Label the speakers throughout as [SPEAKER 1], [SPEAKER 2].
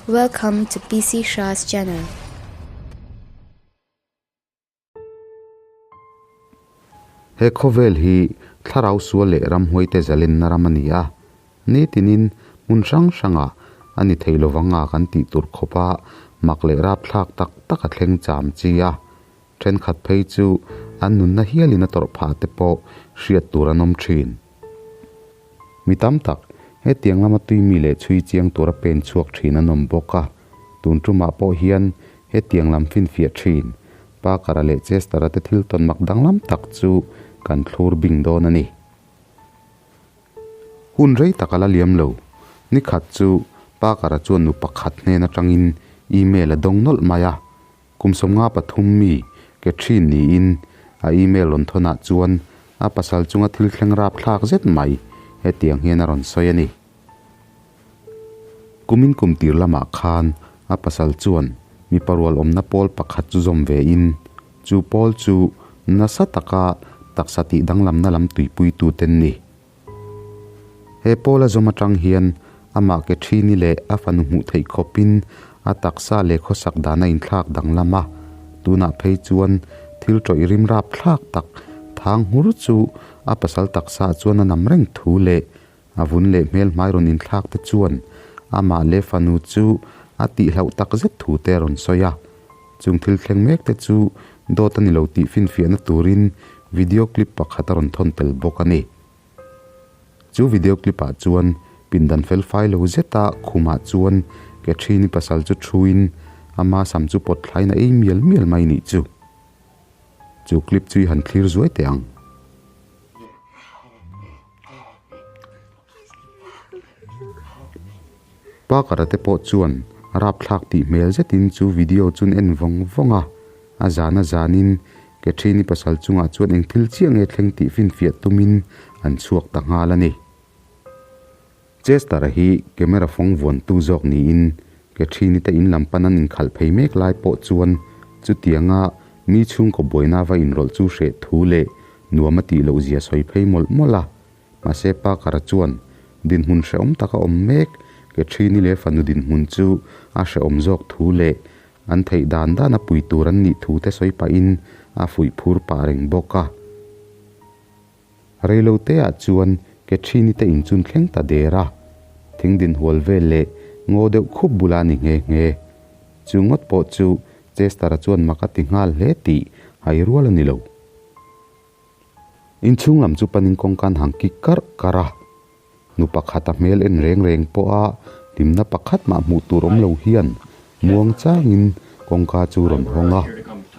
[SPEAKER 1] Welcome to PC Shah's channel.
[SPEAKER 2] He khawvel hi thlarau sual leh ramhuaite zalenna ram a ni a, nitinin hmun hrang hrangah a ni thei lovanga kan tih tur khawpa mak leh rapthlak tak tak a thleng cham chi a, thenkhat phei chu an nunna hialin a tawrh phah te pawh hriat tur an awm thin. Mi tam tak, hetiang lama tui mi leh chhui chiang tura pen chhuak thin an awm bawk a, tun tumah pawh hian hetiang lam finfiah thin Parker-a leh Chester-a te thil tawn mak danglam tak chu kan thlur bing dawn a ni. Hun rei tak a la liam lo. Ni khat chu Parker-a chuan nu pakhat hnen atangin email a dawng nawlh mai a. Kum 53 mi Catherine niin a email rawn thawnah chuan a pasal chunga thil thleng rapthlak zet mai hetiang hian a rawn sawi a ni. Kumin kum tir lamah khan a pasal chuan mipa rual awmna pawl pakhat chu zawm ve in chu pawl chu nasa taka taksa tih danglamna lam tuipuitu ten ni. He pawl a zawm atang hian amah Catherine-i leh a fanu hmuh theih khawpin a taksa leh khawsak dan a inthlak danglam a, tunah phei chuan thil tawih rim rapthlak tak thang nghur chu a pasal taksa ah chuan a nam reng thu leh a vun leh hmel hmai rawn inthlak te chuan amah leh fanu chu a tihhlauh tak zet thu te a rawn sawi a. Chung thil thleng mek te chu dawt a ni lo tih finfiahna turin video clip pakhat a rawn thawn tel bawk a ni. Chu video clip ah chuan pindan fel fai lo zeta khumah chuan Catherine-i pasal chu thuin ama sam chu pawt thlain a ei mial mial mai nih chu. Chu clip chu i han thlir zuai teh ang. Parker-a te pawh chuan rapthlak tih hmel zetin chu video chun en vawng vawng a, a zan a zanin Catherine-i pasal chungah chuan eng thil chiah nge thleng tih finfiah tumin an chhuak ta nghal a ni. Chester-a hi camera fawng vuantu zawk niin Catherine-i te in lam pan an inkhalh phei mek lai pawh chuan chutianga mi chhungkaw buaina va inrawlh chu hreh thu leh nuam a tih loh zia sawi phei mawlh mawlh a. Mahse Parker-a chuan dinhmun hrehawm taka awm mek Catherine-i leh fanu dinhmun chu a hrehawm zawk thu leh an theih dan dan a pui tur an nih thu te sawi pahin a fuih phur pah reng bawk a. Reilote-ah chuan Catherine-i te inchun thleng ta der a, thing dinhual vel leh ngaw deuh khup bula a ni nghe nghe. Chu ngawt pawh chu Chester-a chuan mak a ti nghal hle tih hai rual a ni lo. Inchhung lam chu panin kawngka an hang kik karh karh a, nu pakhat a hmel en reng reng pawh a hlimna pakhat mah hmuh tur awm lo hian muang changin kawngka chu rawn hawng a,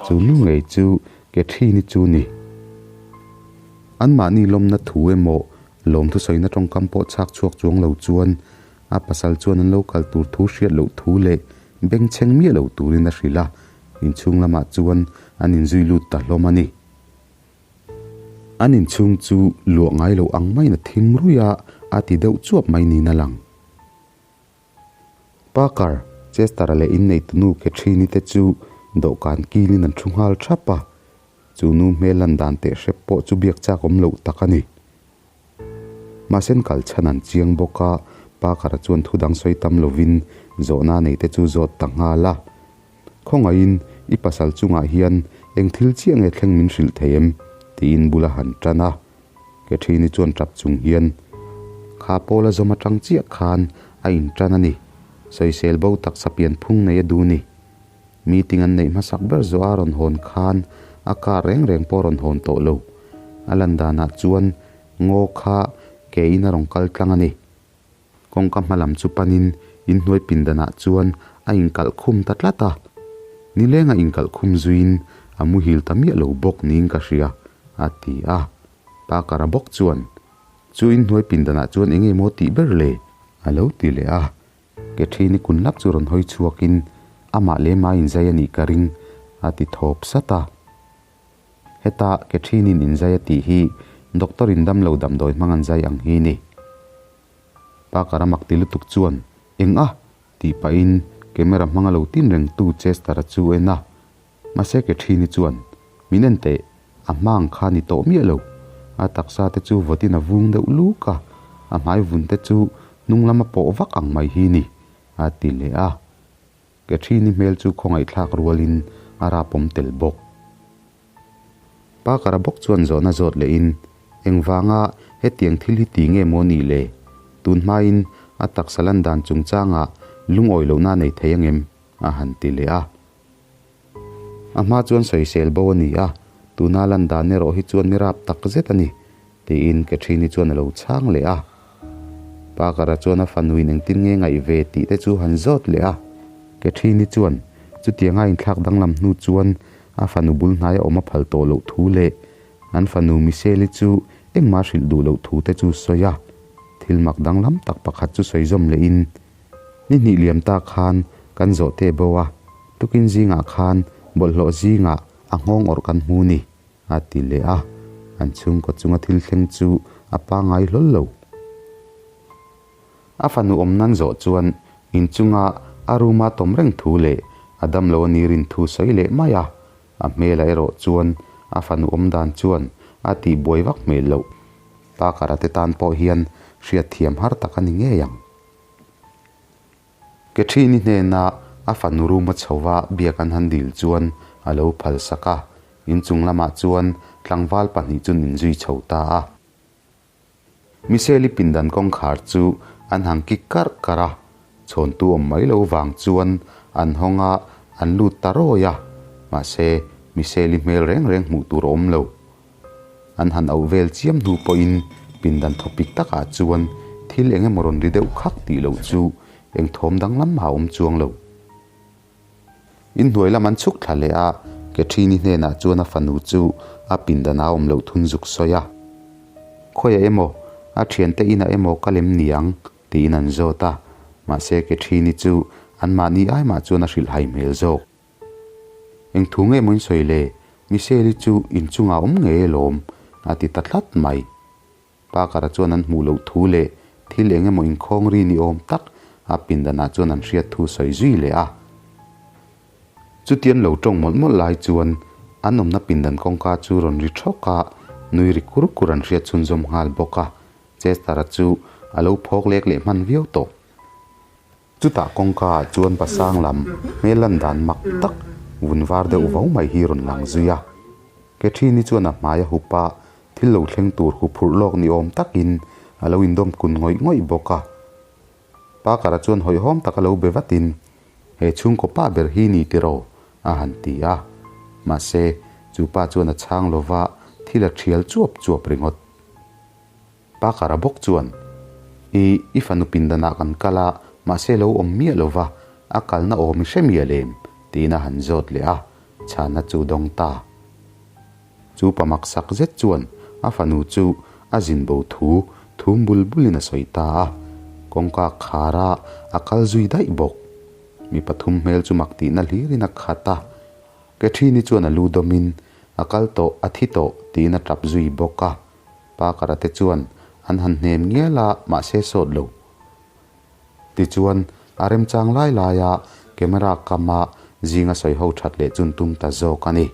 [SPEAKER 2] chu nu ngei chu Catherine-i chu ni. Anmahni lawmna thu emaw lawmthusawina tawngkam pawh chhak chhuak chuang lo chuan a pasal chuan an lo kal tur thu hriat loh thu leh bengchheng miah lo turin a hrilh a, inchhung lamah chuan an inzui lut ta hlawm a ni. An inchhung chu luah ngai lo ang maiin a thim ruih a, a ti deuh chuap mai niin a lang. Parker, Chester-a leh inneitunu Catherine-i te chu dawhkan kilin an thu nghal thap a, chu nu hmel lan dan teh hrep pawh chu biak chak awm loh tak a ni. Mahse kal chhan an chiang bawk a, Parker-a chuan thu dang sawi tam lovin zawhna nei te chu zawt ta nghal a. Khawngaihin i pasal chungah hian eng thil chiah nge thleng min hrilh thei em? tiin bula han tan a. Catherine-i chuan tap chung hian, Kha Paula zawm atang chiah khan a intan a ni. Sawisel bo taksa pianphung nei a duh ni. Meeting an neih hmasak ber zawh a rawn hawn khan a car reng reng pawh a rawn hawn tawh lo. A lan danah chuan ngaw kha ke in a rawn kal tlang a ni. Kawngka hma lam chu panin inhnuai pindanah chuan a inkalh khum ta tlat a. Nileng a inkalh khum zuiin a muhil ta miah lo bawk niin ka hria, a ti a. Parker-a bawk chuan, Chu inhnuai pindanah chuan eng nge maw tih ber le? a lo ti leh a. Catherine-i kun lap chu rawn hawi chhuakin, Amah leh mah inzai a nih ka ring, a ti thawp sat a. Heta Catherine-in inzai a tih hi doctor-in damlo damdawi hmang an zai ang hi ni. Parker a mak ti lutuk chuan, Eng a? tih pahin camera hmanga lo tin rengtu Chester-a chu en a. Mahse Catherine-i chuan, Min en teh, a hma ang kha ni tawh miah lo. A taksa te chu vawtin a vung deuh luk a, a hmai vun te chu hnung lama pawh vak ang mai hi ni, a ti leh a. Catherine-i hmel chu khawngaihthlak rualin a rapawm tel bawk. Parker-a bawk chuan zawhna zawt lehin, Engvanga hetiang thil hi ti nge maw ni le? Tun hmain a taksa lan dan chungchangah lungawi lohna a nei thei angem? a han ti leh a. A hma chuan sawisel bo a ni a, tuna lan dan erawh hi chuan mi rap tak zet a ni, tiin Catherine-i chuan a lo chhang leh a. Parker-a chuan a fanuin engtin nge ngaih ve tih te chu han zawt leh a. Catherine-i chuan chutianga inthlak danglam hnu chuan a fanu bul hnaia awm a phal tawh loh thu leh an fanu Michelle-i chu engmah hrilh duh loh thu te chu sawi a. Thil mak danglam tak pakhat chu sawi zawm lehin, Ni hnih liam ta khan kan zawh teh bo a, tukin zingah khan bawlhhlawh zingah a nghawng awrh kan hmu ni. A ti leh a, an chhungkaw chunga thil thleng chu a pangngai hlawl lo. A fanu awm nan zawh chuan inchunga a room-a tawm reng thu leh a damlo a ni rin thu sawi leh mai a, a hmelah erawh chuan a fanu awm dan chuan a tih buai vak hmel loh. Parker-a te tan pawh hian hriatthiam har tak a ni ngei ang. Catherine-i hnena a fanu room a chho va biak an han dil chuan a lo phal sak a, inchung lamah chuan tlangval pahnih chu nin zui chho ta a. Michelle-i pindan kawngkhar chu an han kik karh karh a, chhawntu awm mai lo vang chuan an hawng a, an lut ta rawi a, mahse Michelle-i hmel reng reng hmuh tur a awm lo. An han auh vel chiam hnu pawhin pindan thawpik takah chuan thil eng emaw rawn ri deuh khak tih loh chu eng thawm danglam mah a awm chuang lo. Inhnuai lam an chhuk thla leh a, Catherine-i hnenah chuan a fanu chu a pindan a awm loh thun zuk sawi a. Khawiah emaw, a thiante inah emaw ka lem niang tiin an zawt a, mahse Catherine-i chu anmahni ai mah chuan a hrilhhai hmel zawk. Eng thu nge maw in sawi le? Michelle-i chu inchungah awm ngei alawm, a ti ta tlat mai. Parker-a chuan an hmuh loh thu leh thil eng emaw inkhawng ri ni awm tak a pindanah chuan an hriat thu sawi zui leh a. Chutian lo tawng mawlh mawlh lai chuan an awmna pindan kawngka chu rawn ri thawk a, nui ri kur kur an hriat chhunzawm nghal bawk a. Chester-a chu a lo phawk lek leh hman viau tawh. Chutah kawngka ah chuan pasang lam hmel lan dan mak tak vun var deuh vo mai hi rawn lang zui a. Catherine-i chuan a hmai a hup a, thil lo thleng tur hu phurh lawk ni awm takin a lo indawm kun ngawih ngawih bawk a. Parker-a chuan hawihhawm taka lo be vatin, He chhungkaw pa ber hi ni tiraw? a han ti a. Mahse, chu pa chuan a chhang lova thil a thial chuap chuap ringawt. Pakara bawk chuan, I, i fanu pindanah kan kal a, mahse lo awm miah lo va, a kalna awm i hre miah lem? tiin a han zawt leh a, chhanna chu dawng ta. Chu pa maksak zet chuan a fanu chu a zin bo thu thum bul bulin a sawi ta a, kawngka khara a kal zui daih bawk. Mi pathum hmel chu mak tihna hlirin a khat a, Catherine-i chuan a lu dawmin, A kal tawh, a thi tawh, tiin a tap zui bawk a. Parker-a te chuan an han hnem ngial a, mahse sawt lo. Tichuan, a remchang lai laia camera kama zinga sawi ho that leh chun tum ta zawk a ni.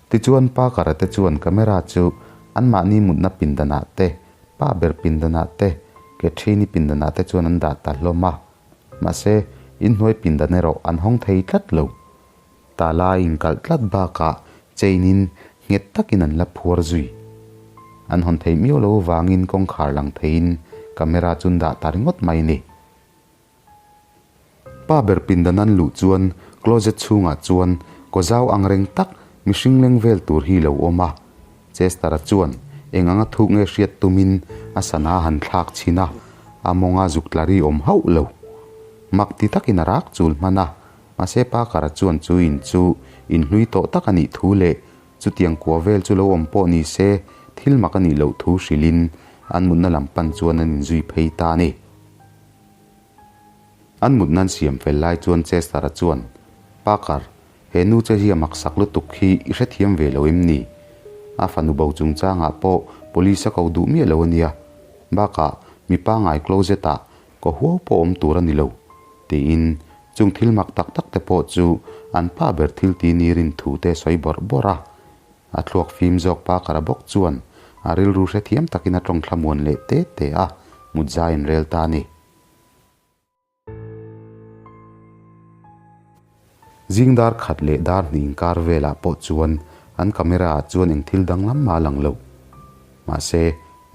[SPEAKER 2] Tichuan, Parker-a te chuan camera chu anmahni mutna pindanah te, pa ber pindanah te, Catherine-i pindanah te chuan an dah ta hlawm a. Mahse, inhnuai pindan erawh an hawng thei tlat lo. Tala inkalh tlat bakah chain-in nghet takin an la phuar zui. An hawn theih miau lo vangin kawngkhar lang theiin camera chu an dah ta ringawt mai ni. Pa ber pindan an luh chuan closet chhungah chuan kaw zau ang reng tak mihring leng vel tur hi lo awm a. Chester-a chuan eng anga thuk nge hriat tumin a sana han thlak chhin a, a mawnga zuk tla ri awm hauh lo. Mak ti takin a rak chul hman a. Mahse Parker-a chuan chu in chu inhlui tawh tak a nih thu leh chutiang kua vel chu lo awm pawh ni se thil mak a nih loh thu hrilhin an mutna lam pan chuan an inzui phei ta a ni. An mutna an siam fel lai chuan Chester-a chuan, Parker, he nu che hi a maksak lutuk hi i hrethiam ve lo em ni? A fanu bo chungchangah pawh police a ko duh miah lo a nia. Bakah mi pangngai closet-ah Ka huau pawh awm tur a ni lo, tiin chung thil mak tak tak te pawh chu an pa ber thil ti ni rin thu te sawi bawrh bawrh a. A thluak fim zawk pa kara bawk chuan a rilru hrethiam takin a tawng thlamuan leh te te a, mut zai in rel ta a ni. Zing dar khat leh dar hnih inkar velah pawh chuan an camera ah chuan eng thil danglam mah a lang lo. Mahse,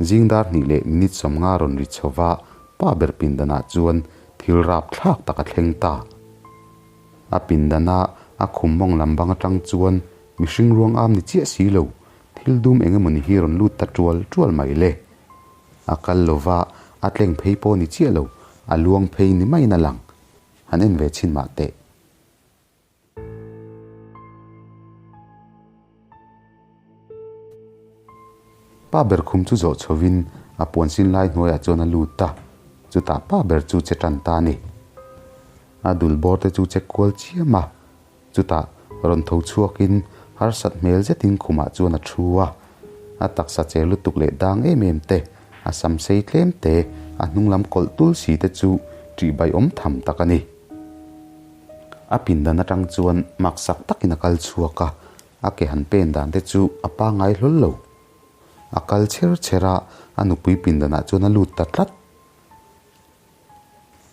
[SPEAKER 2] zing dar hnih leh minute 50 rawn ri chho va, pa ber pindanah chuan thil rapthlak tak a thleng ta. A pindana a khum mawng lam bang atang chuan mihring ruang am ni chiah si lo, thil dum eng emawni hi rawn lut ta tual tual mai le. A kal lova, a tleng phei pawh ni chiah lo, a luang phei ni maiin a lang. Han en ve chhin mah teh. Pa ber khum chu zawh chhovin a puan sin lai hnuaiah chuan a lut a, chutah pa ber chu che tan ta a ni. A dul bawr te chu che kual chiam a, chutah rawn tho chhuakin harsat hmel zetin khumah chuan a thu a. A taksa che lutuk leh dang em em te, a sam sei tlem te, a hnung lam kawlh tul si te chu ṭihbaiawm tham tak a ni. A pindan atang chuan maksak takin a kal chhuak a, a ke han pen dan te chu a pangngai hlawl lo. A kal chher chher a, a nupui pindanah chuan a lut ta tlat.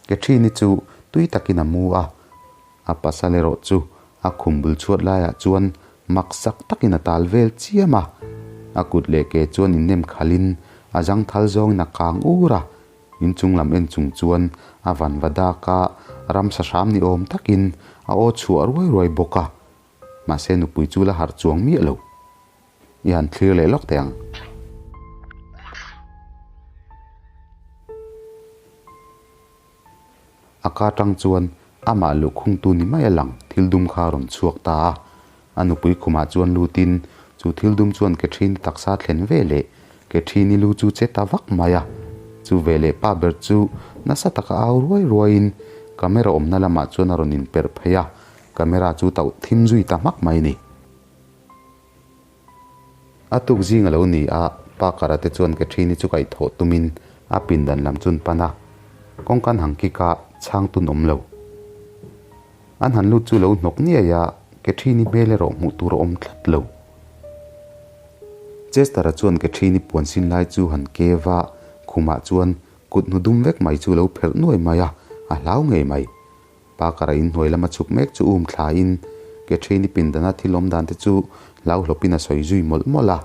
[SPEAKER 2] Catherine-i chu tui takin a mu a, a pasal erawh chu a khum bul chhuat laiah chuan maksak takin a tal vel chiam a, a kut leh ke chuan innem khalhin a zangthal zawngin a kang ur a, Inchung lam en chung chuan a van va dak a, ramsa hram ni awm takin a aw chhuah ruai ruai bawk a. Mahse nupui chu la harh chuang miah lo. I han thlir leh lawk teh ang. A ka tang chuan amah luhkhungtu ni mai a lang thil dum kha a rawn chhuak ta a. A nupui khumah chuan lutin chu thil dum chuan Catherine taksa thlen ve leh Catherine-i lu chu che ta vak mai a. Chu veleh pa ber chu nasa taka au ruai ruaiin camera awmna lamah chuan a rawn inperh phei a, camera chu tauh thim zui ta hmak mai a ni. A tuk zing a lo ni a, Parker-a te chuan Catherine-i chu kaihthawh tumin a pindan lam chu an pan a, kawngkan hang kik a chhang tun awm lo. An han lut chu lo hnawk niai a, Catherine-i hmel erawh hmuh tur a awm tlat lo. Chester-a chuan Catherine-i puan sin lai chu han kev a, khumah chuan kut hnu dum vek mai chu lo phelh nuai mai a, a hlau ngei mai. Parker-a inhnuai lama chhuk mek chu um thlain Catherine-i pindana thil awm dan te chu hlauhlawpin a sawi zui mawlh mawlh a.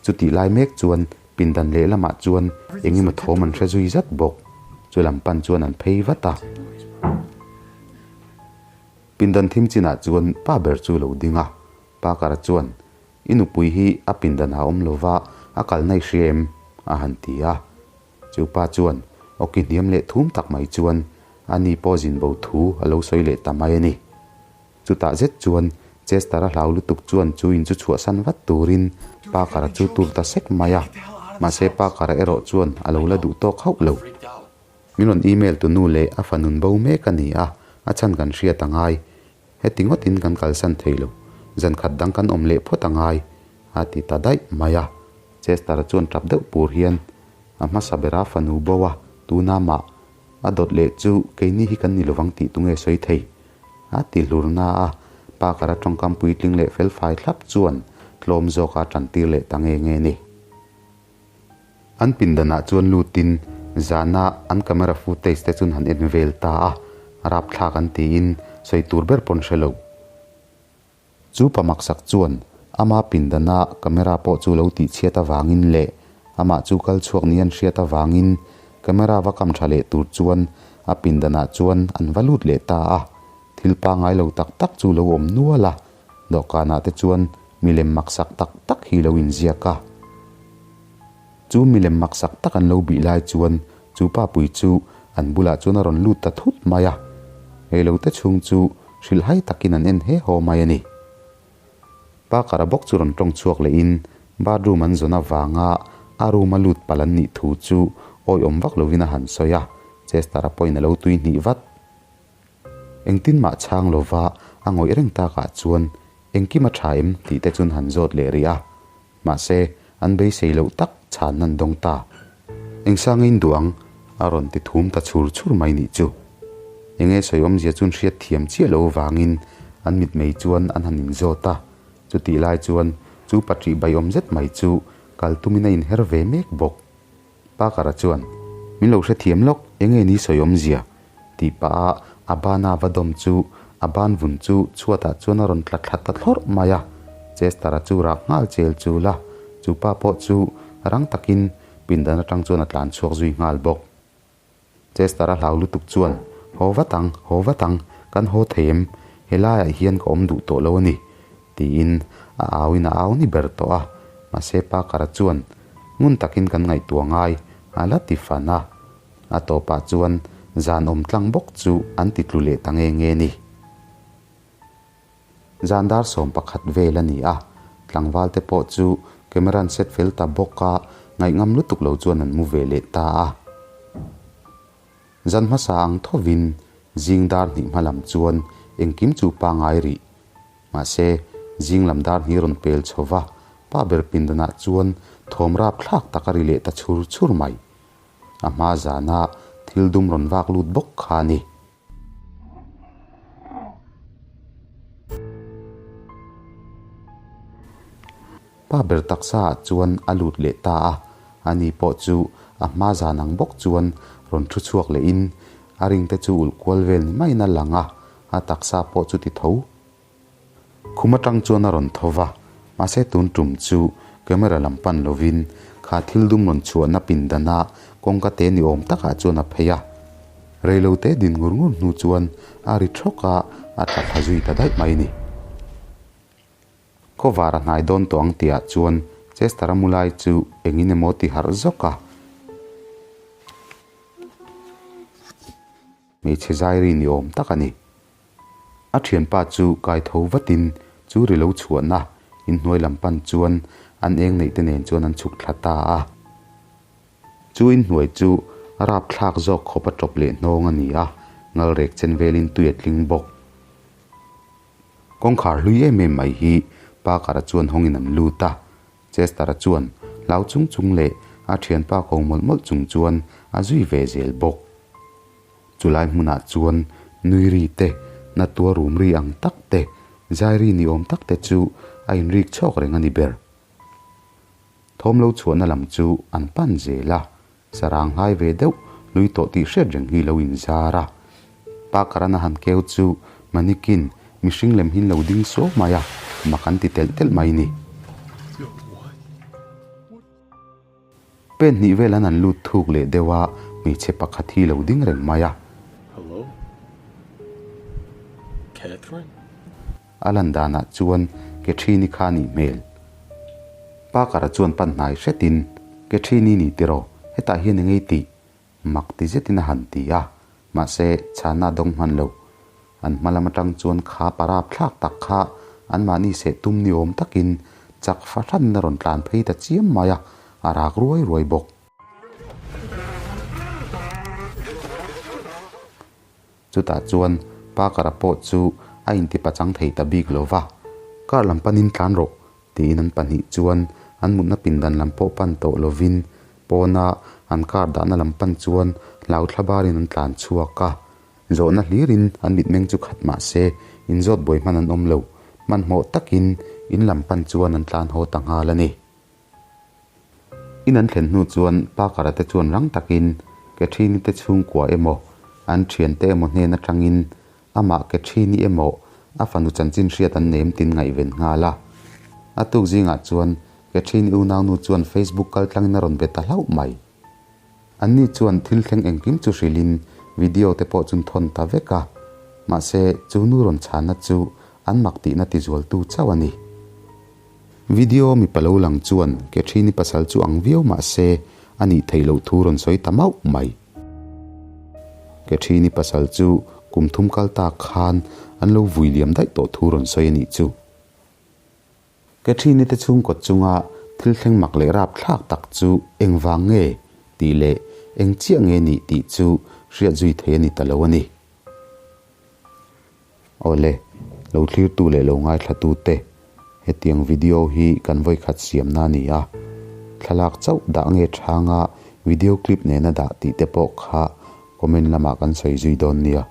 [SPEAKER 2] Chutih lai mek chuan pindan lehlamah chuan eng emaw thawm an hre zui zat bawk. Chu lam pan chuan an phei vat a. Pindan thim chinah chuan pa ber chu lo ding a. Parker-a chuan, I nupui hi a pindanah a awm lova, a kalna i hria em? a han ti a. Chu pa chuan awki hniam leh thum tak mai chuan a ni pawh zin bo thu a lo sawi leh ta mai a ni. Chutah zet chuan Chester-a hlau lutuk chuan chu in chu chhuahsan vat turin Parker-a chu tur ta sek mai a, mahse Parker-a erawh chuan a lo la duh tawk hauh lo. Min rawn email tu nu leh a fanun bo mek a ni a, a chhan kan hriat a ngai. Heti ngawtin kan kalsan thei lo, zan khat dang kan awm leh phawt a ngai, a ti ta daih mai a. Chester-a chuan tap deuh pur hian a hmasa bera fanu bo a, tuna mah a dawt leh chu keini hi kan ni lovang tih tunge sawi thei? A ti hlur na a, Parker-a tawngkam puitling leh felfai thlap chuan tlawm zawka tan tir leh ta nge nge ni. An pindanah chuan lutin zana an camera footage te chuan han en vel ta a, rapthlak an tiin sawi tur ber pawn hre lo. Chu pa maksak chuan ama pindana camera pawh chu lo tihchhiat avangin leh amah chu kal chhuak ni an hriat avangin camera va kam tha leh tur chuan a pindanah chuan an va lut leh ta a. Thil pangngai lo tak tak chu lo awm nual a, dawhkanah te chuan milem maksak tak tak hi lo inziak a. Chu milem maksak tak an lo bih lai chuan chu papui chu an bulah chuan a rawn lut ta thut mai a, reilote chhung chu hrilhhai takin an en he haw mai a ni. Parker-a bawk chu rawn tawng chhuak lehin bathroom an zawn avanga a room a lut palh an nih thu chu awihawm vak lovin a han sawi a, Chester-a pawhin a lo tui hnih vat. Engtin mah chhang lova a ngawih reng takah chuan engkim a tha em tih te chuan han zawt leh rih a. Mahse, an beisei loh tak chhan an dawng ta. Engsa nge in duh ang? a rawn ti thum ta chhur chhur mai nih chu. Enge sawi awmzia chuan hriat thiam chiah lo vangin an mitmei chuan an han inzawt a. Chutih lai chuan chu paṭih baiawm zet mai chu kal tumin a inher ve mek bawk. Parker-a chuan, Min lo hrethiam lawk, enge ni sawi awmzia? tih pah a a bana va dawm chu a ban vun chu chhuatah chuan a rawn tla thla ta thlawrh mai a. Chester-a chu rak nghal chel chul a, chu pa pawh chu rang takin pindan atang chuan a tlan chhuak zui nghal bawk. Chester-a hlau lutuk chuan, Haw vat ang, haw vat ang, kan haw thei em? Helaiah hian ka awm duh tawh lo a ni, tiin a auin a au ni ber tawh a. Mahse Parker-a chuan, Ngun takin kan ngaihtuah ngai, a la ti fan a. A tawpah chuan zan awm tlang bawk chu an ti tlu leh ta nge nge ni. Zan dar 11 vel a ni a, tlangval te pawh chu camera an set fel ta bawk a, ngaihngam lutuk lo chuan an mu ve leh ta a. Zan hmasa ang thovin zing dar hnih hma lam chuan engkim chu pangai rih. Mahse, zing lam dar hnih rawn pel chho va, pa ber pindanah chuan thawm rap thlak tak a ri leh ta chhur chhur mai. A hma zana thil dum rawn vak lut bawk kha a ni. Pa ber taksa ah chuan a lut leh ta a, ani pawh chu a hma zan ang bawk chuan rawn thu chhuak leh in a ring te chu ulh kual vel ni maiin a lang a, a taksa pawh chu ti tho. Khum atang chuan a rawn tho va, mahse tun tum chu camera lam pan lovin kha thil dum rawn chhuahna pindana kawngka te ni awm takah chuan a phei a. Reilote din ngur ngur hnu chuan a ri thawk a, a tla thla zui ta daih mai ni. Khawvar a hnai dawn tawh ang tihah chuan Chester-a mu lai chu engin emaw ti harh zawk a. Hmeichhe zairi ni awm tak a ni. A thianpa chu kai tho vatin chu ri lo chhuahna inhnuai lam pan chuan an eng neih te nen chuan an chhuk thla ta a. Chu inhnuai chu a rapthlak zawk khawp a tawp leh hnawng a ni a, ngalrek chen velin tui a tling bawk. Kawngkhar hlui em em mai hi Parker-a chuan hawngin an lut a, Chester-a chuan hlau chung chung leh a thianpa ko mawlh mawlh chung chuan a zui ve zel bawk. Chulai hmunah chuan nui ri te, na tuar rum ri ang tak te, zai ri ni awm tak te chu a inrik chhawk reng a ni ber. Thawm lo chhuahna lam chu an pan zel a, sarang hlai ve deuh lui tawh tih hriat reng hi lo inzar a. Parker-an a han keu chu Manikin mihring lem hi lo ding suau mai a, mak an ti telh telh mai ni. Pen hnih vel an han lut thuk leh deuh a, hmeichhe pakhat hi lo ding reng mai a.
[SPEAKER 3] Hello? Catherine?
[SPEAKER 2] A lan danah chuan Catherine-i kha a nih hmel. Parker-a chuan pan hnai hretin, Catherine-i ni tiraw, hetah hian eng ei tih? Mak ti zetin a han ti a, mahse chhanna a dawng hman lo. An hma lam atang chuan kha parap thlak tak kha anmahni seh tum ni awm takin chak fahranin a rawn tlan phei ta chiam mai a, a rak ruai ruai bawk. Chutah chuan Parker-a pawh chu a intipachang thei ta bik lo va, Car lam panin tlan rawh, tiin an pahnih chuan an mutna pindan lam pawh pan tawh lovin pawna an car dahna lam pan chuan hlau thla barin an tlan chhuak a. Zawhna hlirin an mitmeng chu khat mah se inzawt buai hman an awm lo, hmanhmawh takin in lam pan chuan an tlan haw ta nghal a ni. In an thlen hnu chuan Parker-a te chuan rang takin Catherine-i te chhungkua emaw, an thiante emaw hnen atangin amah Catherine-i emaw a fanu chanchin hriat an nem tin ngaihven nghal a. A tuk zingah chuan Catherine-i unaunu chuan Facebook kaltlangin a rawn be ta hlauh mai. Anni chuan thil thleng engkim chu hrilhin video te pawh chun thawn ta vek a, mahse chu nu rawn chhanna chu an mak tihna tizualtu chauh a ni. Video mipa lo lang chuan Catherine-i pasal chu ang viau mah se a nih theih loh thu rawn sawi ta mauh mai. Catherine-i pasal chu kum thum kal tak khan an lo vui liam daih tawh thu rawn sawi a nih chu. Catherine-i te chhungkaw chunga thil thleng mak leh rapthlak tak chu engvang nge tih leh eng chiah nge nih tih chu hriat zui thei a ni ta lo a ni. Awle, lo thlirtu leh lo ngaithlatute, hetiang video hi kan vawikhat siamna a ni a, thlalak chauh dah nge thanga video clip nena dah tih te pawh kha comment lamah kan sawi zui dawn nia.